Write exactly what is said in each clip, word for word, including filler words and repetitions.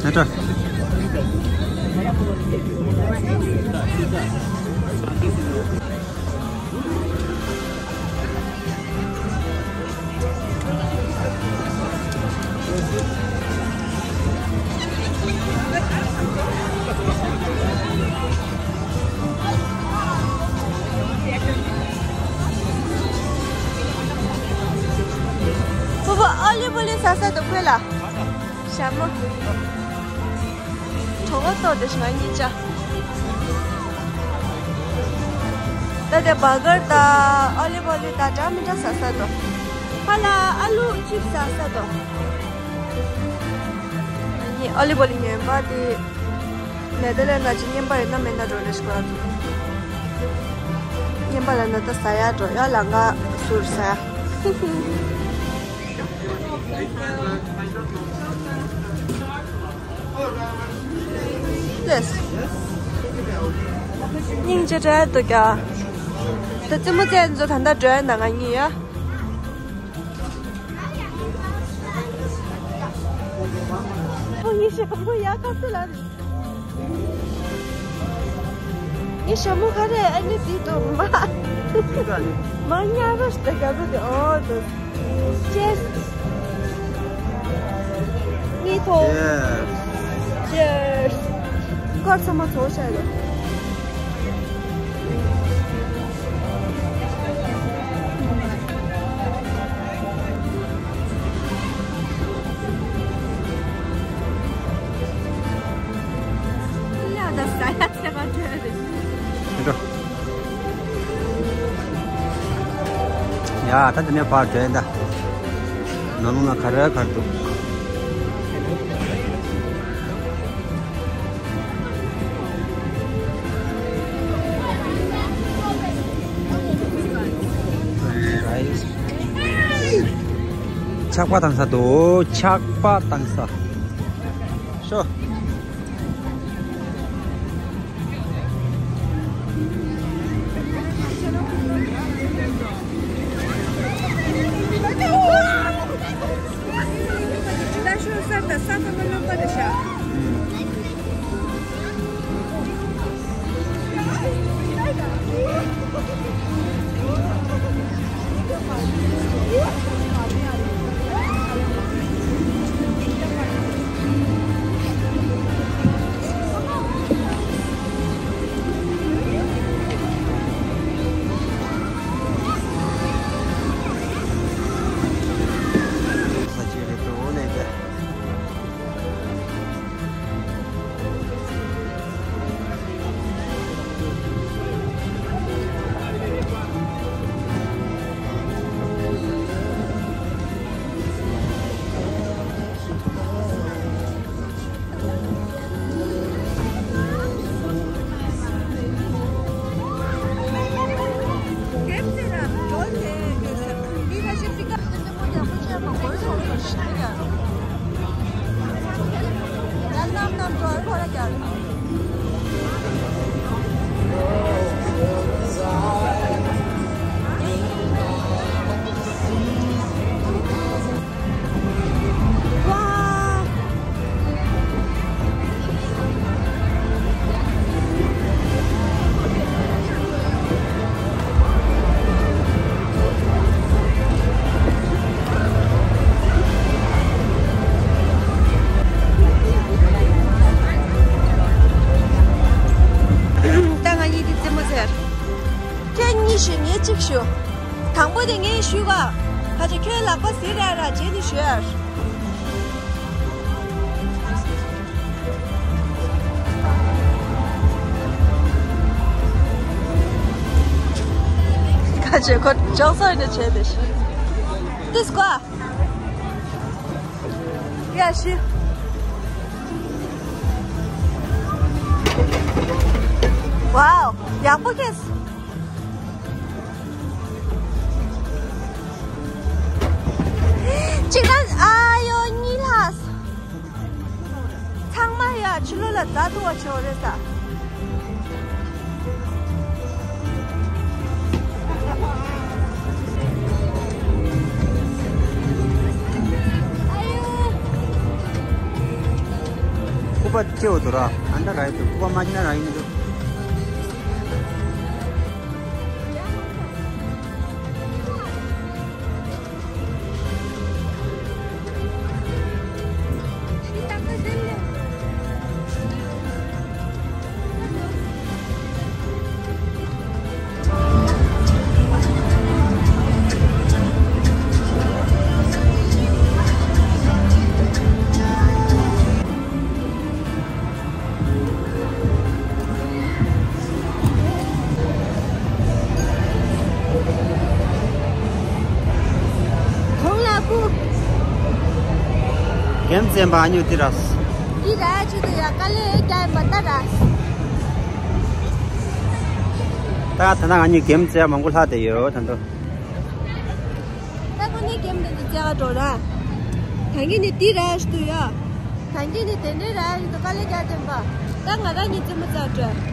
ཨ་ཏྲ། ཕུ་བོ་ཨོ་ལི་བོ་ལི་ཟ་ས་འདུག་ཁོས་ལ། ཞྭ་མོ། གྲོད་ཁོག་ལྟོགས་དེ་ང་གཉིས་ཅག་ད་དེ་བར་གར་དང་ཨོ་ལི་བོ་ལི་དང་འདྲ་མི་འདྲ་ཟ་ས་འདུག་ཕ་ལ་ཨ་ལུ་ཅིབ་ཟ་ས་འདུག་ཨོ་ལི་བོ་ལི་ངན་པ་དེ། ནེ་དར་ལེན་ཌི་ཅིག་རྔན་པ་ཡོད་ན་མེད་ན་འགྲོ་རེ་ཞིག་ལ་འདུག་རྔན་པ་ལ་ན་ད་ཟ་ཡ་འགྲོ་ཡ་ལ་ང་ཟུར་ཟ་ཡ། ལེས། སྙིང་རྗེ་འདྲ་འདུག་ཀྱ། ད་རྩེད་མོ་རྩེ་ཚོ་ད་ལྟ་འགྲོ་ཡ་ན་ང་གཉིས་ཡ། ཕུ་ཡི་ཞྭ་མོ་ཡ་ཁ་ཚུ་ལ་རེད། ངའི་ཞྭ་མོ་ག་རེ་ཨ་ནི་དེ་དུ་མ། མ་ཉར་རོ་ཞིག་ད་ག་རུ་དེ་ཨོ་དུ། Cheers. ངའི་ཐོག Cheers. Cheers. ཁར་ཚང་མ་ཚོ་ཤ་ཡོད། ལ་ད་ཟ་ཡ་ཚེ་ག་འདྲ་རེད། འགྲོ། ཡ་ད་འདི་ནས་ཕར་འགྲོ་ཡིན་ད། ནང་ལོགས་ན་ག་རེ་ག་རེ་འདུག་ཆག་པ་བཏང་ས་འདུག་ཆག་པ་བཏང་ས། ཤོ། ད་ང་གཉིས་དེ་རྩེད་མོ་ཟེར། ཁྱོད་གཉིས་ཞུ་ངས་གཅིག་ཞུ། དང་པོ་དེ་ངས་ཞུས་པ། ཕ་ཆེ་ཁྱོད་ལག་པ་ཟིན་ར་ར་རྗེས་ནས་ཞུ་ཡ། ཁ་ཆེ་ཁོ་ཅོག་ཙེ་ནས་བྱས་ཏེ་ཞུ། This ཀ་ཡ་ཞུ། Wow, ཡག་པོ་ཁེལ། གཅིག་ལ་ཨ་ཡོ་གཉིས་ལྷག་ཚང་མ་ཡ་ཕྱི་ལོགས་ལ་རྫ་འཐུང་བ་བྱེད་འོ་རེད་ས། པ་ཆེ་བོ་དུ་ར། ཨ་འདྲ་ར་ཡི་དུ་ཀུ་པ་མ་ཤི་ན་ར་ཡི་མི་འདུག་གོང་ལ་སྐུ། རྒན་བཙན་པ་ཨ་ཉུ་ཏི་ར་སི། འདི་ར་ཆུ་དུ་ཡ་ཀ་ལེ་རྒྱ་མ་ཏ་ར་སི། ད་ད་ན་ཨ་ཉུ་རྒན་བཙན་མང་པོ་ལྷག་དེ་ཡོད་ད་དུ། ད་ཁོ་ནི་རྒན་དེ་ཚོ་བཙལ་ག་འགྲོ་ར། ད་གིན་ནི་འདི་ར་ཞུ་དུ་ཡ། ད་གིན་ནི་དེ་འདྲའི་ར་ཞུ་དུ་ཀ་ལེ་རྒྱ་བཙན་པ། ད་ང་ར་ཉི་ཙི་མོ་ཙག་སྤྲོད།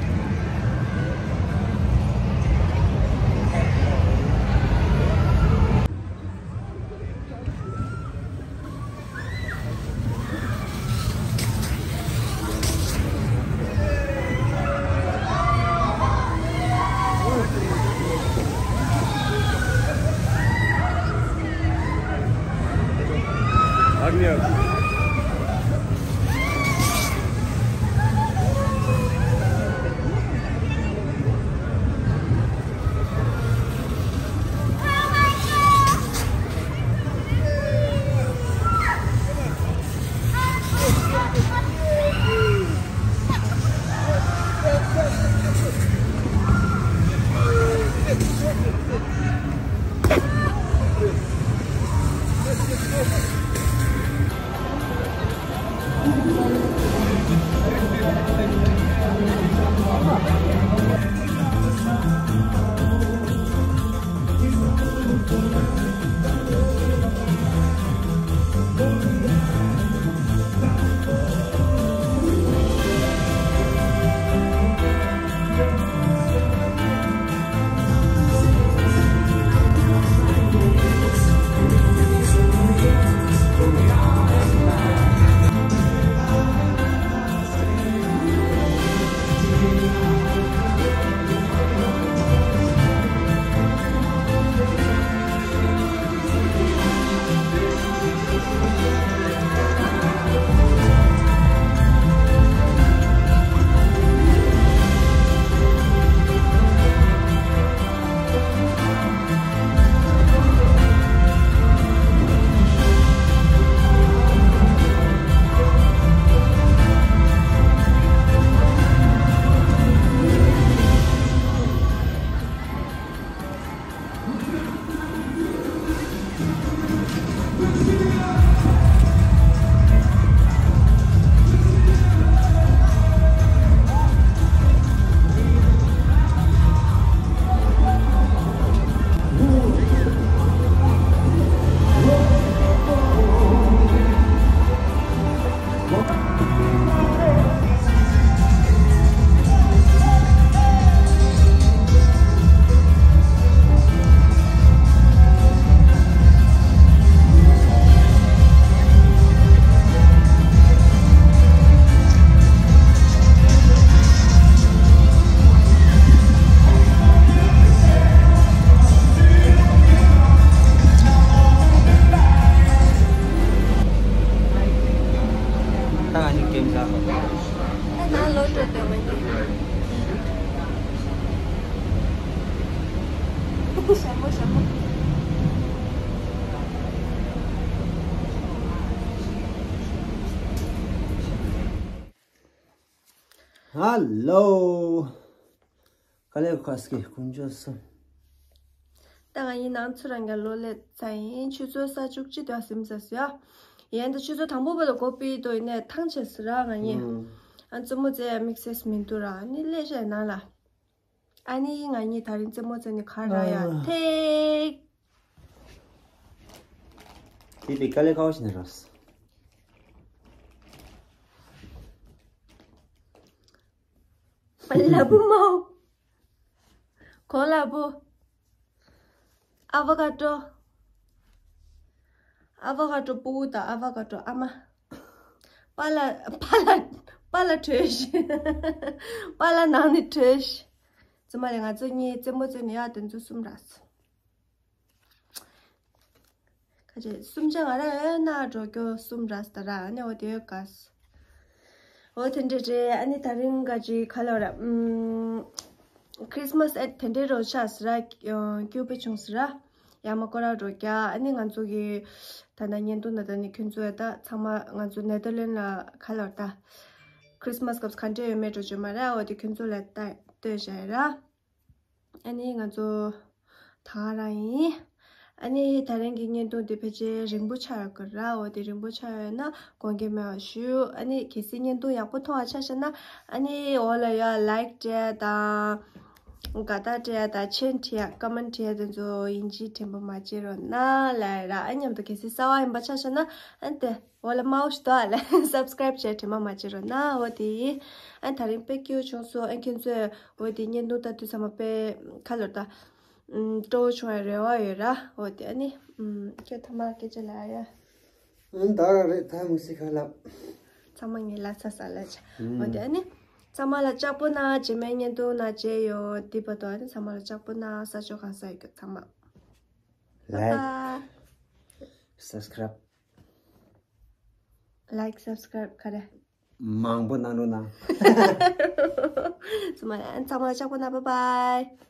ད་ང་གཉིས་གྲོས་མཐུན། ད་ནང་ལོགས་འགྲོ་འདོད་མ་ཉན། ཞྭ་མོ་ཞྭ་མོ། ཧ་ལོ། ཀ་ལེ་ཁ་སྐད་དཀོན་མཆོག་གསུམ། ད་ང་གཉིས་ནང་ཚུར་རང་ག་ལོ་ལེ་ཚ་ཡིན། ཆུ་ཚོད་ས་བཅུ་གཅིག་དུ་སིམ་ས་སུ་ཡ། ཡན་དུ་ཆུ་ཚོད་དང་པོ་བ་ལ་གོ་པི་དོ་ཡིན་ནས་ཐང་ཆད་སི་ར་ང་གཉིས། ཨ་ཙུ་མོ་ཙེ་ཡ་དམིགས་བསལ་མི་འདུག་ར་ནི་ལེ་ཤ་ནང་ལ། ཨ་ནི་ང་གཉིས་ད་རིང་ཙུ་མོ་ཙེ་ནི་ག་ར་ཡ་ཨ། ཐེག་དེ་དེ་ཀ་ལེ་ཁ་བ་ཞིག་ནས་ར་སི། ལ་བུ་མོ། གོ་ལ་བུ། ཨ་ཝ་ཀ་ཏོ། ཨ་ཝ་ཀ་ཏོ་སྤུ་གུ་དང་ཨ་ཝ་ཀ་ཏོ་ཨ་མ། པ་ལ་པ་ལ་ པཱ་ལགས་བྲོས་ཤིག་པཱ་ལགས་ནང་ནས་བྲོས་ཤིག་ཙི་མ་ལས་ང་ཚོ་གཉིས་རྩེད་མོ་རྩེ་ནས་ཡར་དེ་ཚོ་གསུམ་རག་སོང་། ཁ་ཅིག་གསུམ་ཆ་ང་རང་ཡོད་ན་འགྲོ་རྒྱུ་གསུམ་རག་སོང་ད་ར། ཨ་ནི་འོ་དེ་ཡོད་ག་སོང་། འོ་དེ་འདྲ་རེད། ཨ་ནི་ད་རིང་ག་ཅིག་ཁ་ལོ་ར། ཨམ། Christmas ad དེ་འདྲའི་རོ་ཆགས་སི་ར། ཨ། སྐྱུར་པོ་བྱུང་སི་ར། ཡ་མ་ཀོ་ར་འགྲོ་རྒྱ། ཨ་ནི་ང་ཚོ་གི་ད་ལྟ་བརྙན་ཐུང་ན་ད་ནི་ཁྱོད་ཚོ་ཡ་ད་ཚང་མ་ང་ཚོ་ནེ་དར་ལེན་ལ་ཁ་ལོར་ད་Christmas སྐབས་ག་འདྲ་ཡོད་མེད་འགྲོ་བྱོས་མ་ར། འོ་དེ་ཁྱོད་ཚོ་ལ་ད་ལྟོས་བྱ་ཡ་ར། ཨ་ནི་ང་ཚོ་ད་ག་རང་ཡིན། ཨ་ནི་ད་རིང་གི་བརྙན་ཐུང་འདི་ཕལ་ཆེར་རིང་པོ་ཆགས་ཡོད་ཀྱི་ར། འོ་དེ་རིང་པོ་ཆགས་ཡོད་ན་དགོངས་འགལ་མེད་པ་ཞུ། ཨ་ནི་གལ་སྲིད་བརྙན་ཐུང་ཡག་པོ་མཐོང་བ་ཆ་བཞག་ན་ཨ་ནི་འོག་ལ་ཡ་ལའིཀ་སྤྲད་དང་། དགའ་རྟགས་སྤྲད་དང་། མཆན་བྲིས། ཀ་མེན་བྲིས། དེ་ཚོ་ཡིན་གཅིག་དྲན་པ་མ་བརྗེད་རོགས་གནང་ལབ་ར། ཨ་མཉམ་དུ་གལ་སྲིད་གསར་པ་ཡིན་པ་ཆ་བཞག་ན་ཨ་ནི་དེ་འོག་ལ་མའོ་ཞིག་འདུག་ཨ་ལ་སབ་སི་ཀ་རེབ་བྱས་དྲན་པ་མ་བརྗེད་རོགས་གནང་། འོ་དེ་ཡིན། ཨ་ད་རིང་དཔེ་སྐྱིད་པོ་བྱུང་སོང་། ཨ་ཁྱེད་ཚོས་འོ་དེ་བརྙན་ཐུང་ལྟ་དུས་ཚང་མ་དཔེ་ཁ་ལོར་ད། ཨམ། སྤྲོ་བོ་བྱུང་བའི་རེ་བ་ཡོད་ར། འོ་དེ་ཨ་ནི། ཨམ། ཁྱེད་ཐ་མ་སྐད་ཆ་ལབ་ཡ། ཨང་ད་རེད་ད་མུ་སི་ཁ་ལབ། ཚང་མ་ངའི་ལ་ཚ་ས་ལ་ཆ། འོ་དེ་ཨ་ནི། ཚང་མ་ལ་ལྕགས་པོ་གནང་། རྗེས་མའི་བརྙན་ཐུང་ནང་མཇལ་ཡོང་། དེ་བར་དུ་ཨ་ནི་ཚང་མ་ལ་ལྕགས་པོ་གནང་། ས་ཕྱོགས་གང་ས་ཡོད་ཀྱི་ཚང་མ། Like, subscribe. Like, subscribe ག་རེ། མང་པོ་གནང་རོགས་གནང་། ཚང་མ་ཚང་མ་ལ་ལྕགས་པོ་གནང་། Bye bye.